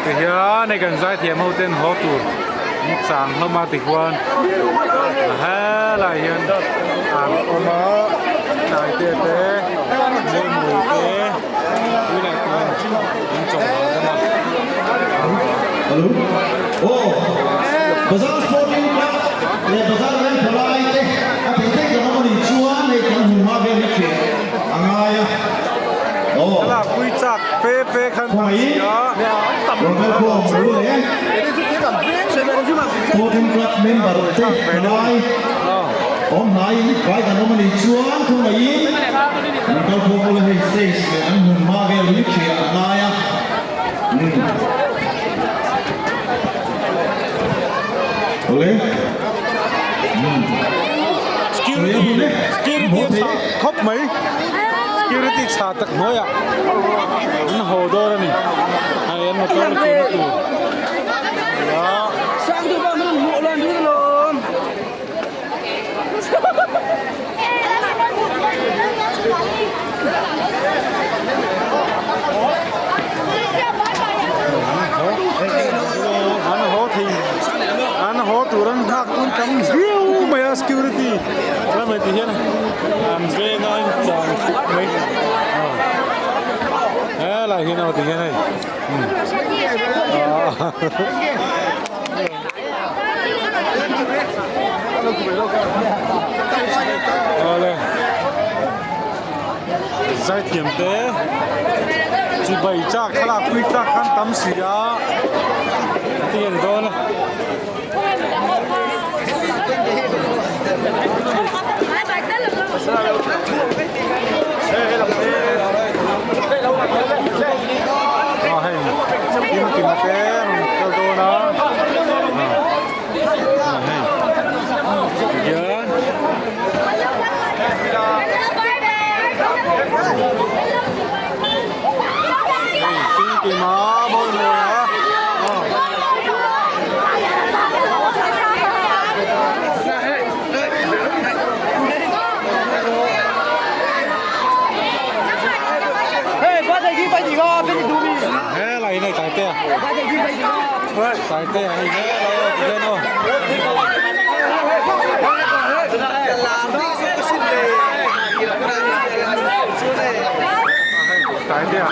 Tihian hei kan zaithiam ho ten haw tur an chang hlawm a tikhuan helai hian an awm a tlaite te mawimawii te tunah chuan an chaw hahdam a. Hello aw Bazar Sporting Club leh Bazar Vengphalai te a thei thei kan awm a nih chuan hei kan hmun hma vel hi ṭhiah a ngai a aw. Thlalakpui chak fe fe khan tam si a. Rawn khawm ru leh Sporting Club member te hnai awm hnaiin vai kan awm a nih chuan khawngaihin min kal khawm ula hei stage leh an hmun hma vel hi ṭhiah a ngai a. Awle. Security security tha khawp mai security tha tak hnuaiah an haw dawn a ni hei an motor a chhunna tur An haw thei an haw tur an nghak un tam viau mai a security lamah ti hian an veng a in chang thut mai helai hian aw ti hian hei. Awle zaithiam te chibai chak thlalak pui chak khan tam si a ti a ni dawn a. A hei kimkima te rawn kal dawn a a hei tihian hei kimkima mawi mawi a aw. He lai nei tai te a tai te a hei he lai aw ti hian aw tai te a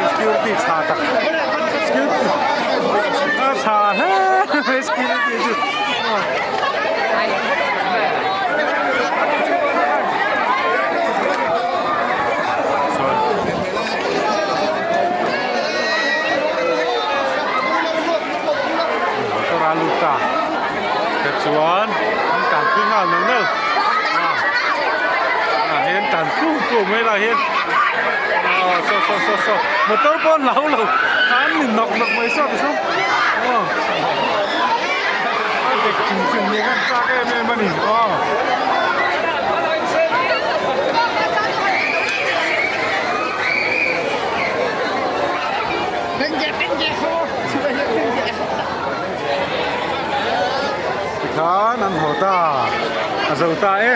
security tha tak security a tha hle mai security chu. Motor a lut ta tichuan an tanpui nghal neuh neuh a ah hian tan tlum tlum mai lah hian aw saw saw saw saw motor pawh an hlau lo an ni nawk nawk mai saw ti saw aw. A dik hrim hrim ni khan chak em em a ni aw. Tikhan an haw ta a zo ta e.